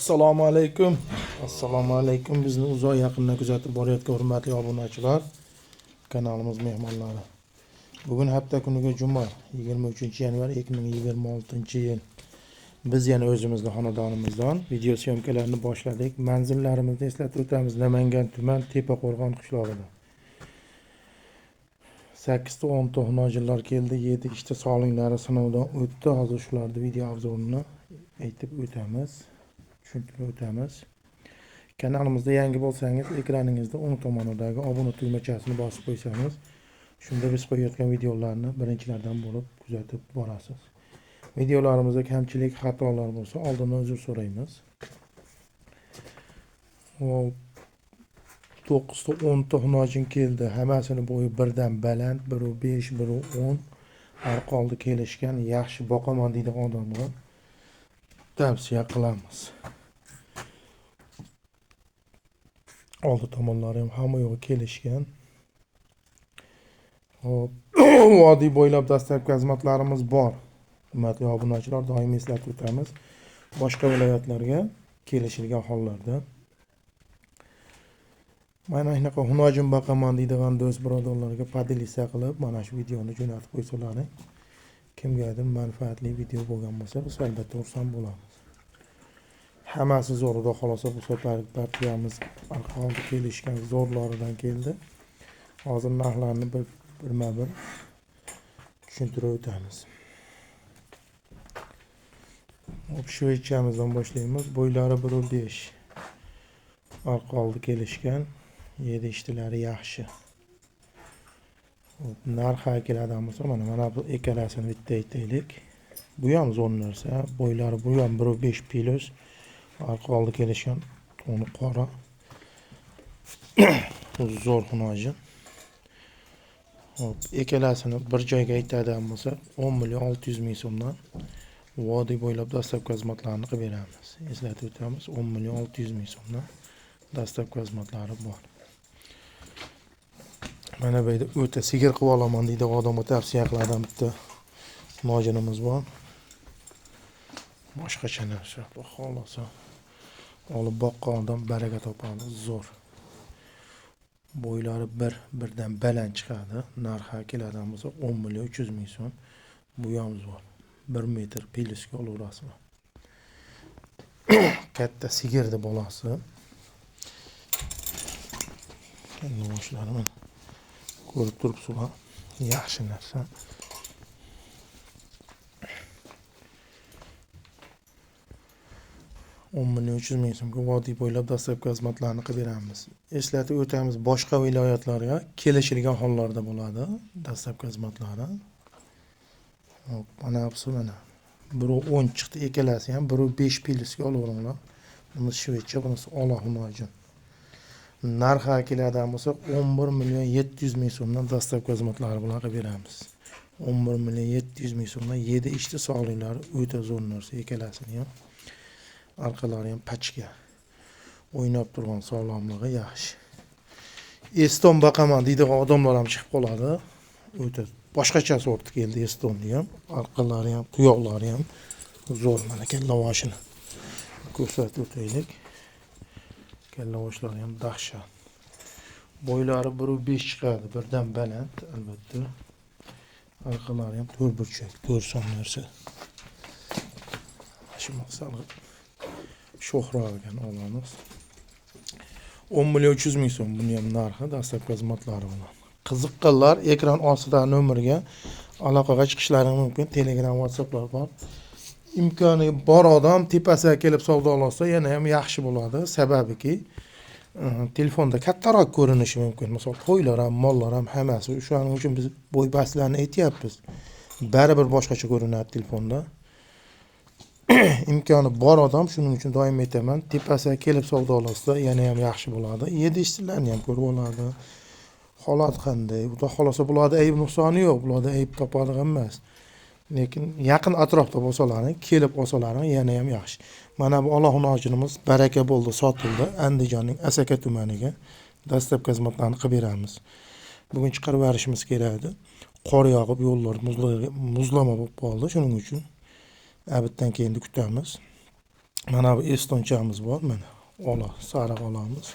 Assalomu alaykum. Assalomu alaykum. Bizni uzoq yaqindan kuzatib borayotgan hurmatli obunachilar, kanalimiz mehmonlari. Bugun hafta kuniga juma, 23 yanvar 2026-yil. Biz yana o'zimizni xonadonimizdan video syomkalarni boshladik. Manzillarimizni eslatib o'tamiz. Namangan tuman Tepaqo'rg'on qishlog'ida. 8 ta 10 ta xunojinlar keldi, 7 ishta solinglari sinovdan o'tdi. Hozir shularni video обзор ini aytib o'tamiz, tushuntirib o'tamiz. Kanalimizda yangi bo'lsangiz, ekraningizda o'ng tomonidagi obuna tugmachasini bosib qo'ysangiz, shunda biz qo'yayotgan videolarni birinchilardan bo'lib kuzatib borasiz. Videolarimizda kamchilik, xatolar bo'lsa, oldindan uzr so'raymiz. Hop, 9 ta 10 ta xunojin keldi. Hammasini bo'yi birdan baland, 1.5, 1.10. Arqa oldi kelishgan, yaxshi boqaman deydigan odamga tavsiya qilamiz. Oldi tomonlari ham hamma yo'g'i kelishgan. Hop, vodiy bo'ylab dastlabki xizmatlarimiz bor. Hurmatli obunachilar, doim eslatib o'tamiz. Boshqa viloyatlarga kelishilgan hollarda mana shunaqa xunojin boqaman deydigan do'st birodarlarga поделиться qilib, mana shu videoni jo'natib qo'ysalaring, kimgadir manfaatli video bo'lgan bo'lsa, biz albatta xursand bo'lamiz. Hammasi zo'r, xudo xohlasa bu safar partiyamiz arqa oldi kelishgan zo'rlaridan keldi. Hozir narxlarni birma-bir tushuntirib o'tamiz. Hop, shvetsiyamizdan boshlaymiz. Bo'ylari 1.5. Arqa oldi kelishgan, yedi ishtilari yaxshi. Hop, narxi keladigan bo'lsa, mana bu ikkalasini bitta aytaylik. Bu ham zo'r narsa. Bo'ylari bu ham 1.5 plus. Arqa oldi kelishgan, to'ni qora. Zo'r xunojin. Hop, ikkalasini bir joyga aytadigan bo'lsa, 10 million 600 ming so'mdan vodiy bo'ylab dastlabki xizmatlarni qilib beramiz. Eslatib o'tamiz, 10 million 600 ming so'mdan dastlabki xizmatlari bor. Mana bu yerda o'ta sigir qilib olaman deydigan odamga tavsiya qiladigan bitta xunojinimiz bor. Boshqacha narsa, xudo xohlasa olib boqqan odam baraka topadi, zo'r. Bo'ylari birdan baland chiqadi. Narxi keladigan bo'lsa 10 million 300 ming so'm. Bu ham zo'r. 1 metr plusga olaverasizlar. Katta sigirni bolasi. Boshlari mana ko'rib turibsizlar. Yaxshi narsa. 10 million 300 ming so'mga vodiy bo'ylab dastlabki xizmatlarni qilib beramiz. Eslatib o'tamiz, boshqa viloyatlarga kelishilgan hollarda bo'ladi dastlabki xizmatlari. Hop, mana busi mana 1.10 chiqdi, ikkalasi ham 1.5 plusga olaveringlar. Bunisi shvetsiya, bunisi ola xunojin. Narxi keladigan bo'lsa 11 million 700 ming so'mdan dastlabki xizmatlari bilan qilib beramiz. 11 million 700 ming so'mdan 7 ishchi sog'liklari o'ta zo'r narsa, ikkalasini ham. Orqalari ham pachka. O'ynab turgan, sog'lomligi yaxshi. Eston boqaman deydigan odamlar ham chiqib qoladi. O'ta boshqacha sort keldi Estonni ham. Orqalari ham, tuyoqlari ham zo'r. Mana kallavoshini ko'rsatib o'taylik. Kallavoshlari ham dahshat. Bo'ylari 1.5 chiqadi, birdan baland albatta. Orqalari ham to'rt burchak, to'rt son narsa. Shu maqsad sho'xroq ekan olamiz. 10 million 300 ming so'm buni ham narxi dastlabki xizmatlari bilan. Qiziqqanlar ekran ostidagi nomerga aloqaga chiqishlari mumkin. Telegram, WhatsApplar bor. Imkoni bor odam tepasiga kelib savdo olsa yana ham yaxshi bo'ladi. Sababiki, telefonda kattaroq ko'rinishi mumkin. Misol to'ylar ham, mollar ham hammasi. O'shaning uchun biz bo'y bastlarni aytyapmiz. Baribir boshqacha ko'rinadi telefonda. Imkoni bor odam, shuning uchun doim aytaman, tepasiga kelib savdo olsa yana ham yaxshi bo'ladi. Yedi ishchilarni ham ko'rib oladi. Holat qanday? Xudo xohlasa bularda ayb nuqsoni yo'q, bularda ayb topadigan emas. Lekin yaqin atrofda bo'lsalaring, kelib olsalaring yana ham yaxshi. Mana bu ola xunojinimiz baraka bo'ldi, sotildi. Andijonning Asaka tumaniga dastlabki xizmatlarni qilib beramiz. Bugun chiqarib yuborishimiz kerak edi. Qor yog'ib, yo'llar muzlama bo'lib qoldi. Shuning uchun abitdan keyin kutamiz. Mana bu estonchamiz bor, mana ola, sariq olamiz.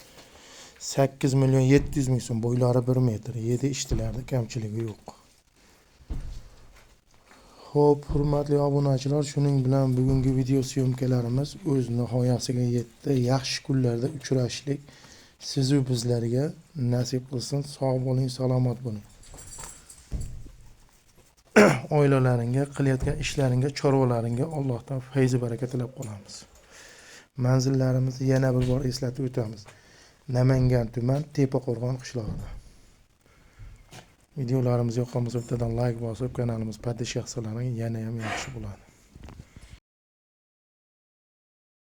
8 million 700 ming so'm, bo'ylari 1 metr, yedi ishtilarda kamchiligi yo'q. Xo'p, hurmatli obunachilar, shuning bilan bugungi video syomkalarimiz o'z nihoyasiga yetdi. Yaxshi kunlarda uchrashishlik sizu bizlarga nasib qilsin. Sog' bo'ling, salomat bo'ling. Oilalaringga, qilayotgan ishlaringga, chorvalaringga Allohdan fayz baraka tilab qolamiz. Manzillarimizni yana bir bor eslatib o'tamiz. Namangan tuman, Tepaqo'rg'on qishlog'ida. Videolarimiz yoqqan bo'lsa, bittadan like bosib, kanalimiz подписка qilsalaring yana ham yaxshi bo'ladi.